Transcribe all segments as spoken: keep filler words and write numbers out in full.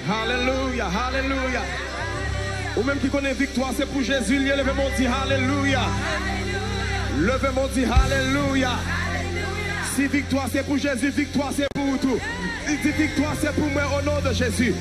Alelouya, alelouya. Ou menm ki konnen viktwa se pou Jezi l ye, leve men w di alelouya. Leve men w di alelouya. Si viktwa se pou Jezi, viktwa se pou ou tou. Di, di, viktwa se pou mwen, o non de Jezi.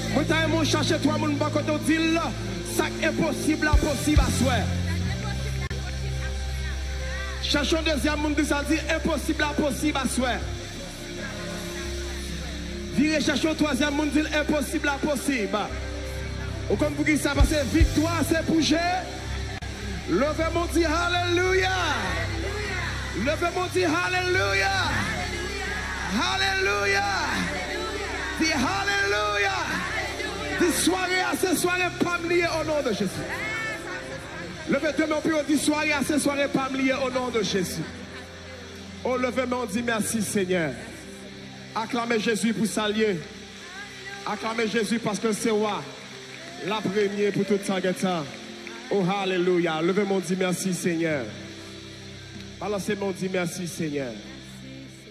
Mwen ta renmen w chache twa moun bò kote w, di l, sa k enposib la posib aswè. Chache yon dezyèm moun, di sa, di enposib la posib aswè. Vire chache yon twazyèm moun, di l enposib la posib. Ou konn poukisa? Paske viktwa se pou Je. Leve men w di alelouya. Leve men w di alelouya. Alelouya. Di alelouya. Di sware a se sware pa m li ye, o non de Jezi. Leve de men w pi wo, di sware a se sware pa m li ye, o non de Jezi. O, leve men w, di mèsi Senyè. Aklame Jezi pou sa l ye. Aklame Jezi paske l se wa. L ap renye pou tout tan gen tan. O, alelouya. Leve men w, di mèsi Senyè. Balanse men w, di mèsi Senyè.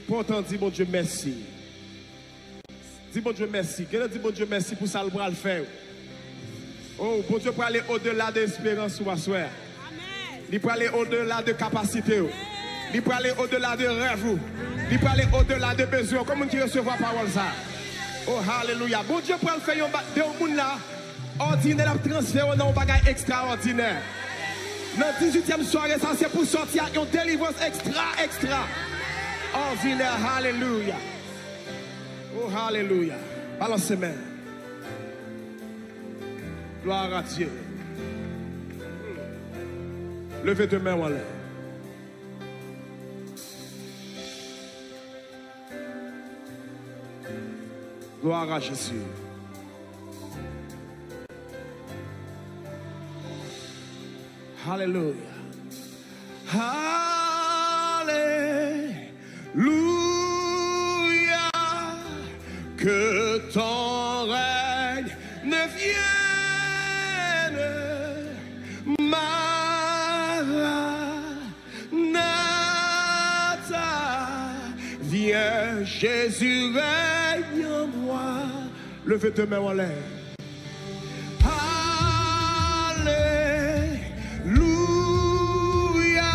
Pran w tan di Bondye mèsi. Di Bondye mèsi. Genlè di Bondye mèsi pou sa l pral fè yo. Oh, Bondye prale odela de esperans ou aswè a. Li prale odela de kapasite ou. Li prale odela de rèv ou. Li prale odela de bezwen ou. Kòm moun ki resevwa pawòl sa? Oh, alelouya. Bondye pral fè yon ba-, de yon moun la, òdinè, l ap transfere w nan yon bagay ekstraòdinè. Nan dizuityèm sware sa, se pou sòti ak yon delivrans ekstra, ekstra òdinè. Alelouya. Oh, alelouya. Balanse men. Gloire à Dieu. Leve de men w anlè. Gloire à Jésus. Alelouya. Alelouya. Que ton règne vienne. Maranatha. Viens, Jésus, règne en moi. Leve de men w anlè. Alelouya,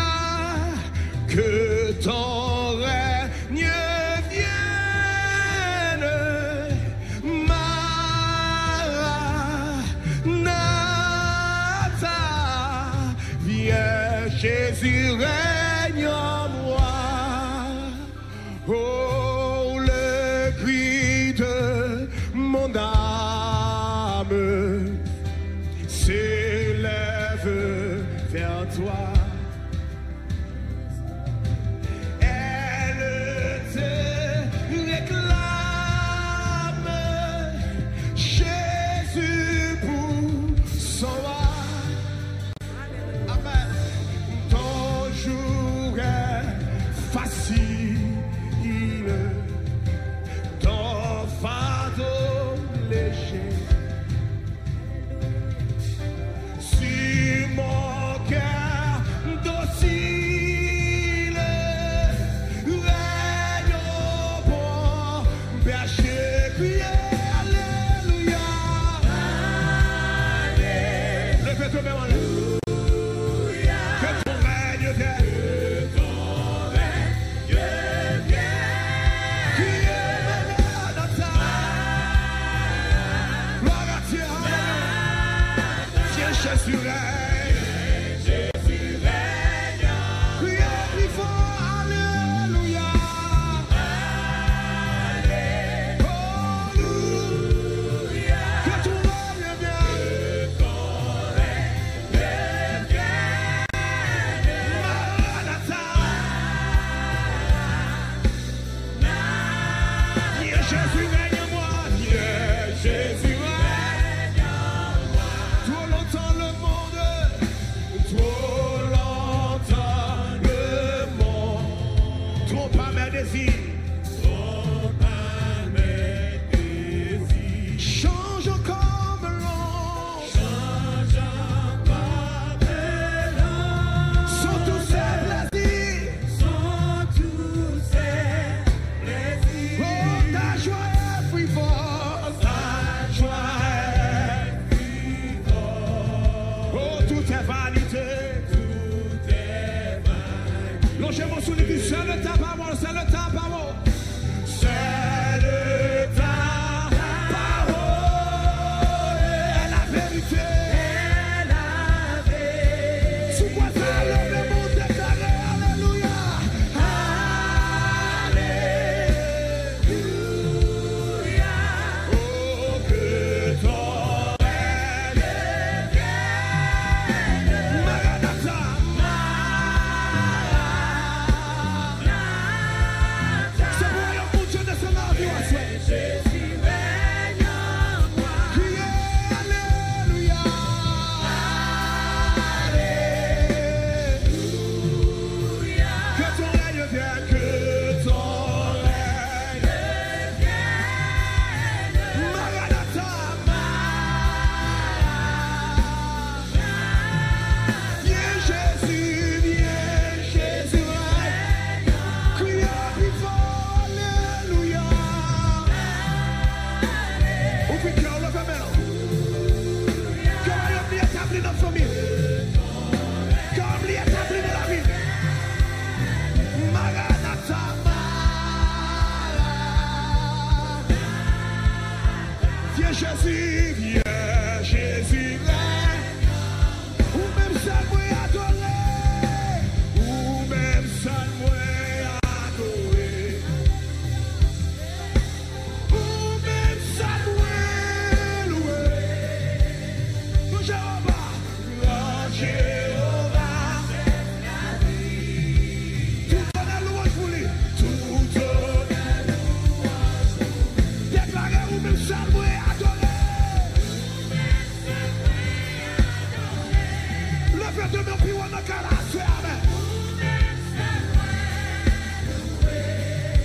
que ton règne vienne. Maranatha, viens, Jésus, règne en moi. Oh, le cri de mon âme s'élève vers toi. Elle te réclame, Jésus, pour son roi. Amen. Ton joug est facile, ton fardeau léger. Si mon cœur docile, règne au bon berger, criez Alléluia. Leve tou men w anlè. Que ton règne vienne. Criez Maranatha. Gloire à Dieu, Alléluia. Viens Jésus règne. Criez plus fort, Alléluia. Alléluia. Que ton règne vienne. Maranatha. Viens Jésus, règne en moi. Viens Jésus, règne en moi. Trop longtemps le monde Jezi vyè, Jezi rèy. Ou menm sèl mwen adore. Ou menm sèl mwen adore. Ou menm sèl mwen louwe. Pou Jewova. Gran Jewova. Tout onè, lwanj pou li. Tout onè, lwanj pou li. Deklare ou menm sèl mwen adore. Leve de men pi wo nan kay la, se amèn.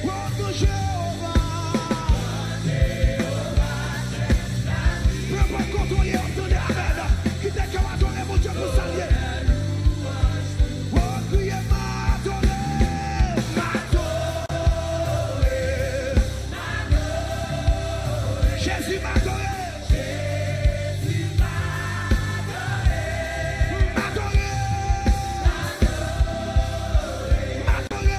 O gran Jewova. Nenpòt kote w ye, w ap tande amèn. Kite kè w adore Bondye pou sa l ye. O, kriye, m adore, m adore. Jezi, m adore. M adore. M adore.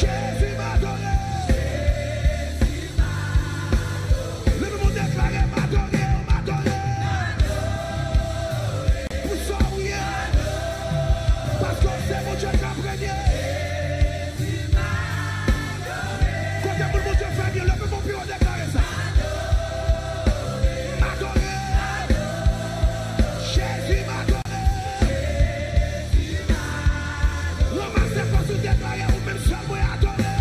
Jezi, m adore. Leve men w, deklare, m adore, m adore. Pou sa w ye. Paske w se Bondye k ap renye. Kote moun Bondye fè byen, leve men w pi wo, deklare sa. M adore. Jezi, m adore. Ranmase fòs ou, deklare, ou menm sèl mwen adore.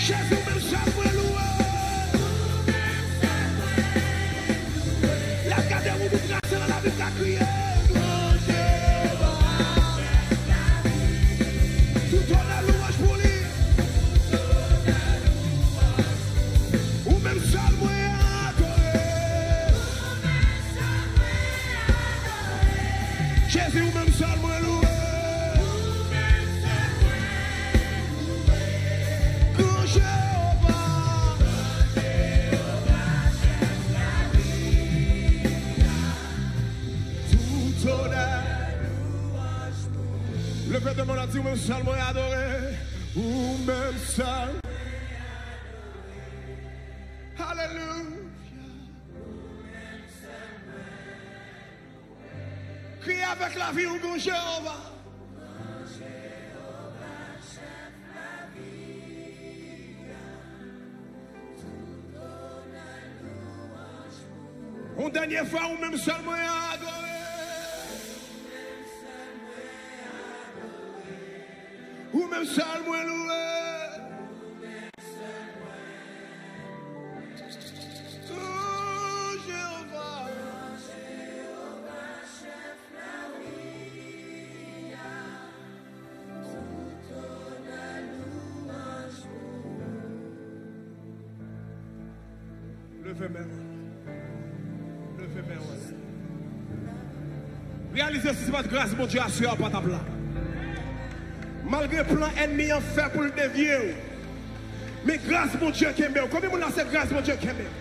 Jezi, ou menm sèl mwen louwe. Lè w gade ou, ou trase nan lavi, w ka kriye. Gran Jewova. Tout onè, lwanj pou li. Ou menm sèl mwen adore. Jezi, ou menm sèl mwen louwe. Gran Jewova. Tout onè. Leve de men w, di, ou menm sèl mwen adore. Ou menm sèl. Alelouya. Kriye avèk lavi w, gran Jewova. Yon dènye fwa, ou menm sèl mwen adore. Ou menm sèl mwen louwe. O Jewova. Leve men w. Leve men w. Reyalize si se pa t gras Bondye aswè a, ou pa t ap la. Malgre plan ènmi an fè pou l devye w, men gras Bondye kenbe w. Konbyen moun la se gras Bondye kenbe w?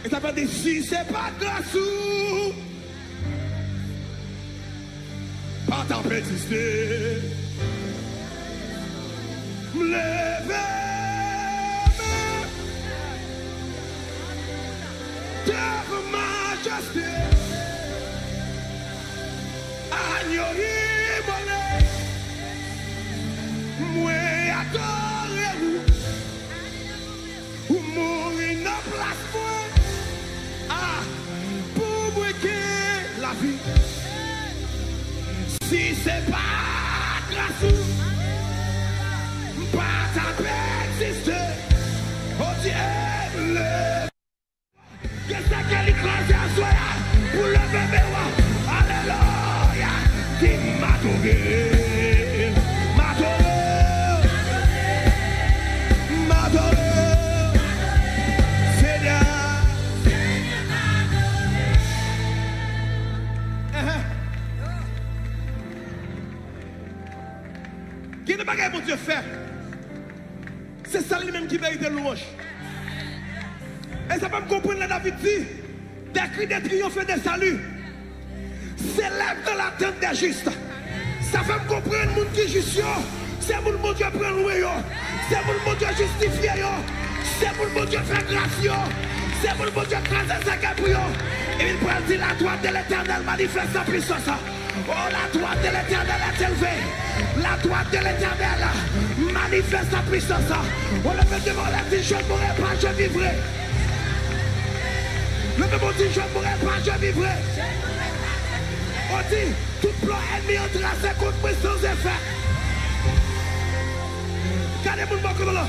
E sa vle di, si se pa t gras ou, pa t ap egziste. M leve men devan majeste, agno imole, mwen adore ou. Ou mouri nan plas mwen, a, pou mwen gen lavi. Si se pa gras ou, m pa t ap egziste. O Dye, m leve. Gen sa ke li kraze aswè a, pou leve men w. Alelouya. Di, m adore, m adore, m adore, Senyè. Ehe. Gen de bagay Bondye fè. Se sèl li menm ki merite lwanj. E sa fè m konprann lè David di, des cris de triomphe et de salut s'élèvent dans la tente des justes. Sa fè m konprann moun ki jis yo, se moun Bondye pran lwen yo. Se moun Bondye jistifye yo. Se moun Bondye fè gras yo. Se moun Bondye kraze sèkèy pou yo. Epi l pral di, la droite de l'Éternel manifeste sa puissance. Oh, la droite de l'Éternel est élevée. La droite de l'Éternel manifeste sa puissance. Oh, leve devan w la, di, je ne mourrai pas, je vivrai. Leve men w, di, je ne mourrai pas, je vivrai. Oh, di, tout plan ènmi an trase kont mwen sans effet. Gade moun bò kote w la.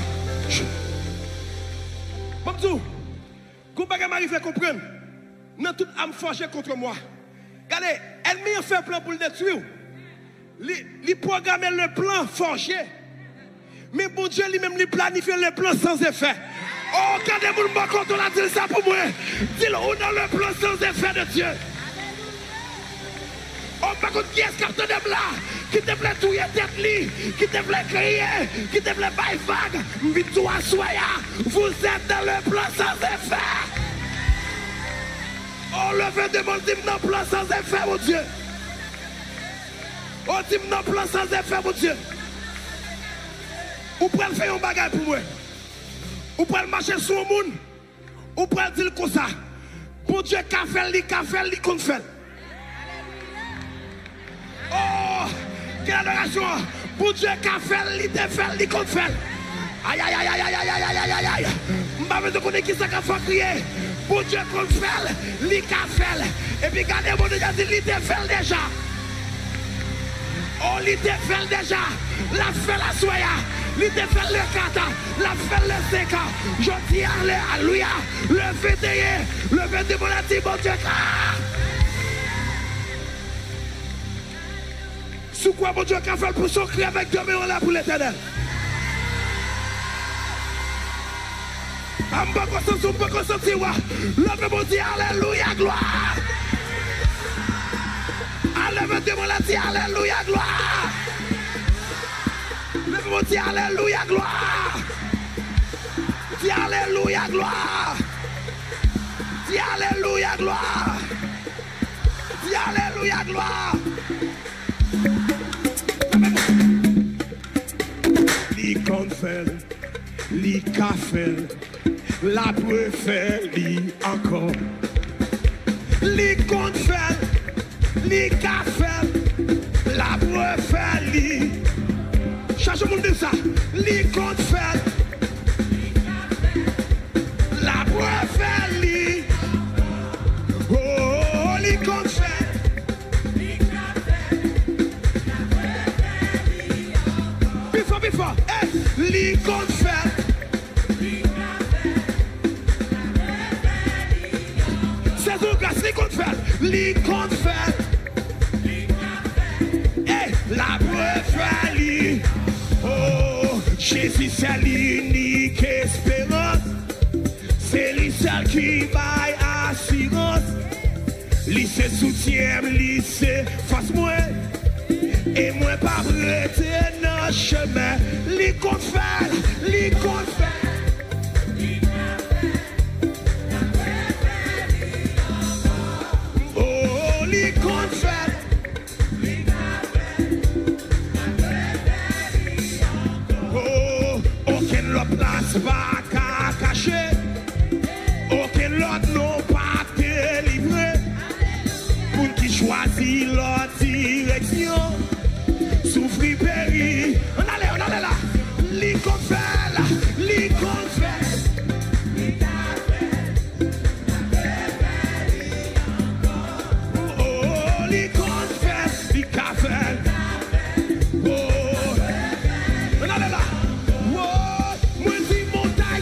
Ban m di w, gon bagay m arive konprann nan tout âme forgée contre moi. Gade, ènmi an fè plan pou l detwi w. Li, li pwograme le plan forgé. Men Bondye li menm, li planifye le plan sans effet. Oh, gade moun bò kote w la, di l sa pou mwen. Di l, ou nan le plan sans effet de Dieu. Oh, m pa konn kiyès k ap tande m la, ki te vle touye tèt li, ki te vle kriye, ki te vle bay vag. M vin di w aswè a, vous êtes dans le plan sans effet. Oh, leve de men w, di, m nan plan sans effet, Bondye. Oh, di, m nan plan sans effet, Bondye. Ou pral fè yon bagay pou mwen. Ou pral mache sou yon moun. Ou pral di l konsa, Bondye ka fè l, li ka fè l, li konn fè l. Oh, quelle adoration! Bondye ka fè l, li te fè l, li konn fè l. Ay, ay, ay, ay, ay, ay, ay, ay, ay, ay, ay. M pa bezwen konnen ki sa k ap fè w kriye. Bondye konn fè l, li ka fè l. Epi gade, Bondye di, li te fè l deja. Oh, li te fè l deja. L ap fè l aswè a. Li te fè l le kat. L ap fè l le senk. Jodi a, alelouya. Le venteyen. Le venteyen, Bondye di, Bondye ka. Si w kwè Bondye ka fè l, pouse yon kri avèk de men w anlè pou Letènèl. A, m poko santi w, m poko santi w. Leve men w, di, alelouya, glwa. A, leve de men w la, di, alelouya, glwa. Leve men w, di, alelouya, glwa. Di, alelouya, glwa. Di, alelouya, glwa. Di, alelouya, glwa. Li konn fè l, li ka fè l, l ap refè li ankò. Li konn fè l, li ka fè l, l ap refè li. Chache moun di sa, li konn fè l, l ap refè li. Oh, li konn fè l. Pi fò, pi fò. Ey, li konn fè l. Sezi yon gras, li konn fè l. Li konn fè l. Ey, l ap refè li. Oh, Jezi se linik esperans. Se li sèl ki bay asirans. Li se soutyen m, li se fòs mwen. E mwen p ap rete nan chemen. Li konn fè l, li konn fè l. Oh, li konn fè l. Oh, okenn lòt plas pa ka kache. Okenn lòt non pa delivre. Moun ki chwazi lòt direksyon soufri, peri. Ann ale, ann ale la. Li konn fè l, li konn fè l. Oh, li konn fè l, li ka fè l. Oh. Ann ale la. Oh, mwen di montay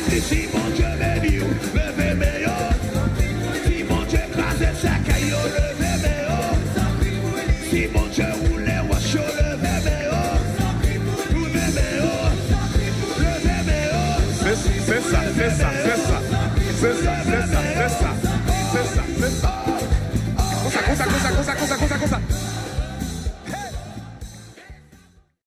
Si Bondye beni w, leve men yo. Si Bondye kraze sèkèy yo, leve men yo. Si Bondye woule wòch yo, leve men yo. Leve men yo. Leve men yo. Se, se sa, se sa, se sa. Se sa, se sa, se sa. Se sa, se sa. Konsa, konsa, konsa, konsa, konsa, konsa, konsa.